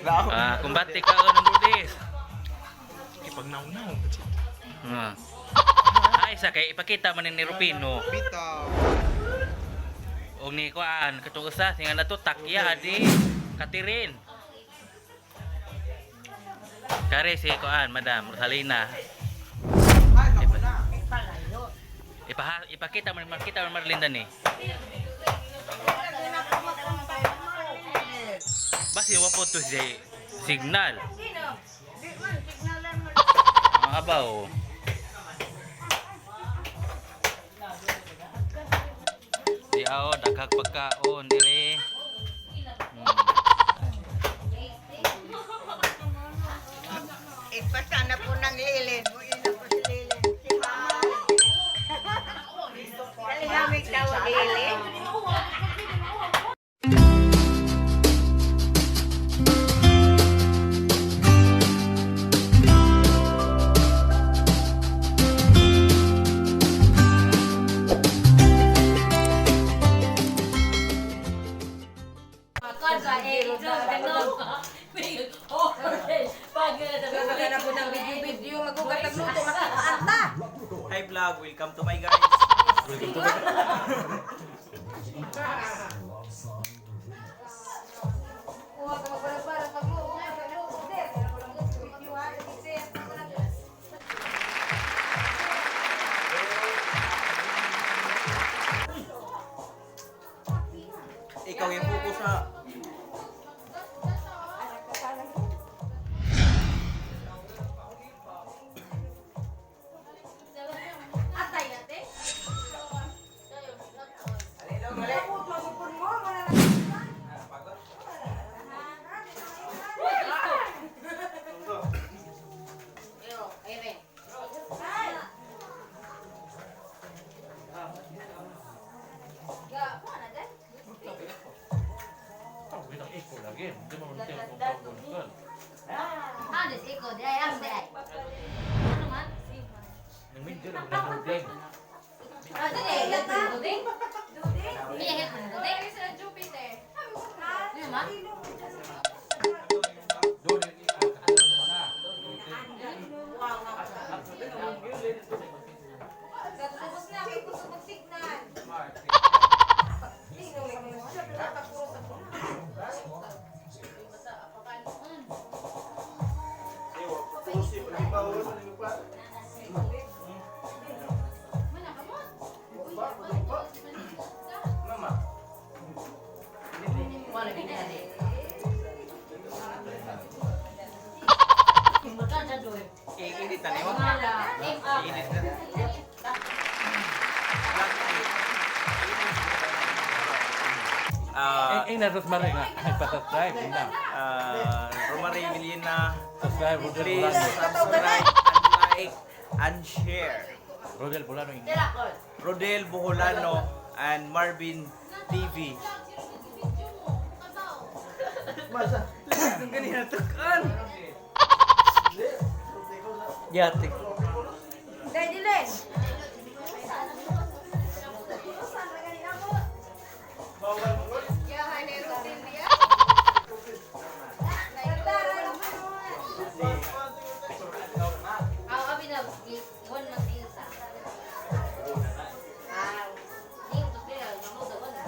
Ah, kumbate ka ng Lourdes. Ipagnaw-naw. Ah. Ay, sa kay ipakita man ni Rupino. Bitaw. Og ni kuan katong usa singa na to takya adi Katirin. Kare si kuan Madam Rosalina. Ipakita man makita man Marlinda ni. Basi wa po to si signal. Ang abaw. Di aw daghang pagkaon dire. Ipasana po ng lilin. Buin na po si lilin. Si Mama. Kalihamig daw lilin. Wala po ng video-video, magugat ang luto, makakaanta. Hi vlog, welcome to my guys. Kuha ka magparang-parang pagluto, pagluto, sir. Wala po ng video, ha? Sir, Ikaw yung focus sa Halos ikaw, di ay, am di ay. Ano man? Ah, di ay, duding. Miyahit man, duding. Ano man? Tapos na, may gusto mag-signal. Sino may gusto? Siya, pinapagpuro sa Mama. Wala binali. Makan sa doy. I-edit na nimo. Wala. Aim up. I-edit na. Ah, Ay, na Rosemary nga. Ay, pa-subscribe. Yun na. Romary Villena, Subscribe, Rodel please Bolano. subscribe and like and share. Rodel Bolano. Yun. Tira, call. Rodel Boholano and Marvin TV. Masa, ang ganyan tukan. Yatik. Dahil dilin. Ako kami na, one month yun sa. Ah, di ko to pera, mamuda wala.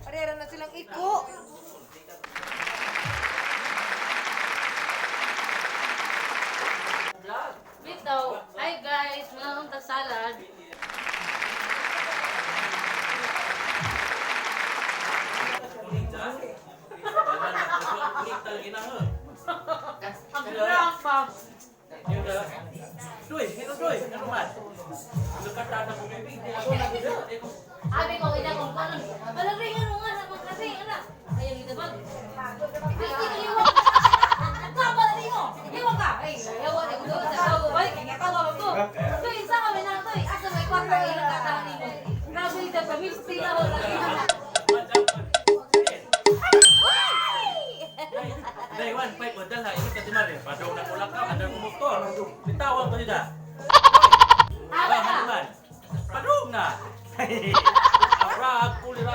Parera na silang iko. Wait daw. Hi guys, mga akong salad. Ang hirap pa. Doy, ito doy, ano man? Abi ko ina kung paano. Wala rin ano nga sa mga kasi ana. Ayun ito ba? Hindi kaliwa. Tama na nimo. Liwa ka. Ay, yawa na ko sa tawo. Ay, katawa ko. Toy, isa kami na toy. Asa may kwarta ilang katawa nimo. Grabe ito pa misti na wala. Badal ha, ingat ka di Mare. Padong na kulak ka, andar mo motor. Bitawan ko nila. Tama Ah, ka. hanuman. Padong na. Arag, kulira.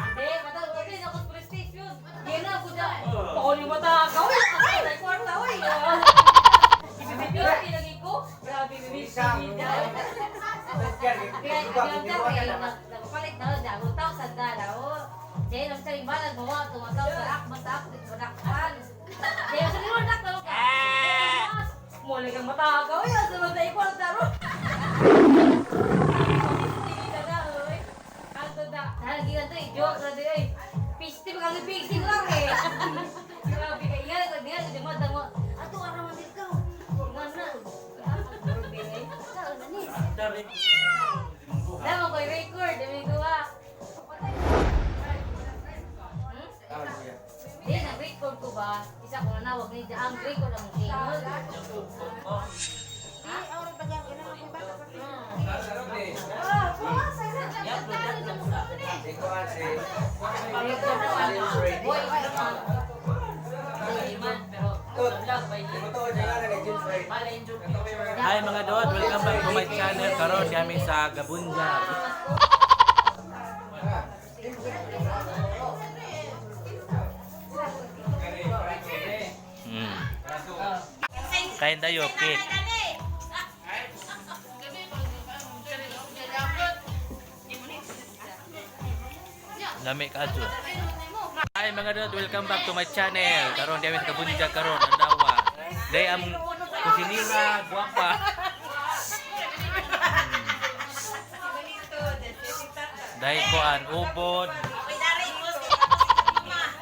Hindi, matag kasi ako sa prestige yun. Di na ako dyan. Ako ni mata ka, uy. Ay, kwarta, uy. Ibibigyo, lagi ko. Grabe, bibigyo. Kaya, kaya, nagpalit na, dago thousand dollar, oh. Dahil ang saring balag, mawa, tumataw sa ak, mata ako, manakpan. Dahil sa nilo, nak, tawag ka. Muli kang mata ka, uy. Ang sunod na ikwarta, ro. Piste pa kami piste lang eh. Grabe ka iya ka diya ka mo damo. Ato ara man dito. Nga na. Dari. Damo koy record dami ko ha. Di na record ko ba? Isa ko na nawag ni ang record ang ingon. Hi mga dod, welcome back to my channel. Karon kami sa Gabunjag. Kain tayo, cake. Lami ka adyo. Hi mga dod, welcome back to my channel. Karon kami sa Gabunjag karon, Andawa. Day ang kusinira, guwapa. Dahil kuan ubod.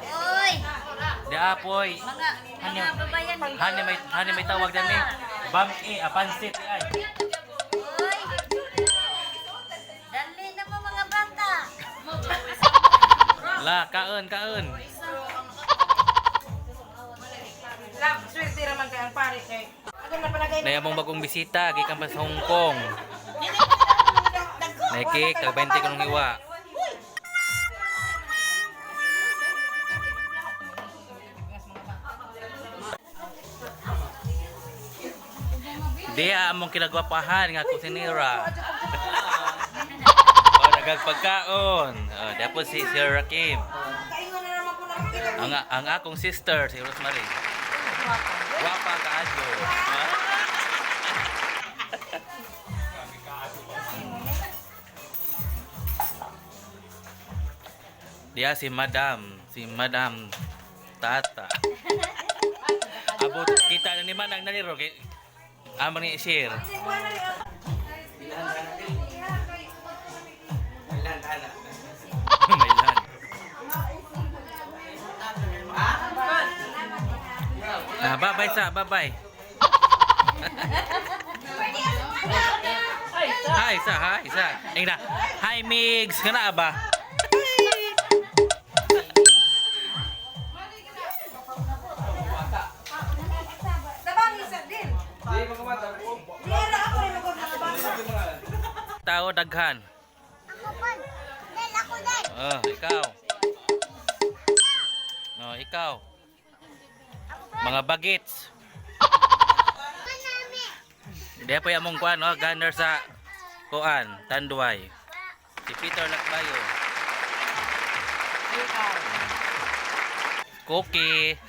Oy, Di apoy. mga mga babayan. Hani may tawag dami. Bam-i, apansit ay. Oy. Dali na mo mga bata. La, kaon, kaon. Swerte raman kay ang pare kay. Ako na palagay Nay among bagong bisita gikan pa sa Hong Kong. Nay cake, tag 20 kanong hiwa. Diya among kinagwapahan nga kusinira. Oh, daghang pagkaon. Oh, dapat si Sir Rakim. Kaingon na naman po nakakita. Ang akong sister si Rosemary. Gwapa kaadyo. Diya si Madam Tata. Abot kita na ni Manang naliro kay amang ni share. May lan. Ah, bye-bye sa, bye-bye. Hi sa, hi sa. Ay na. Hi Migs, kana ba? Tabang isa din. Di ara ako rin ako mga bata. Tao daghan. Ako pa. Del, ako del. Oh, ikaw. Oh, ikaw. Mga bagets. Di pa yung among kuan, no? Gunner sa kuan, Tanduay. Si Peter Lakbayo. Cookie.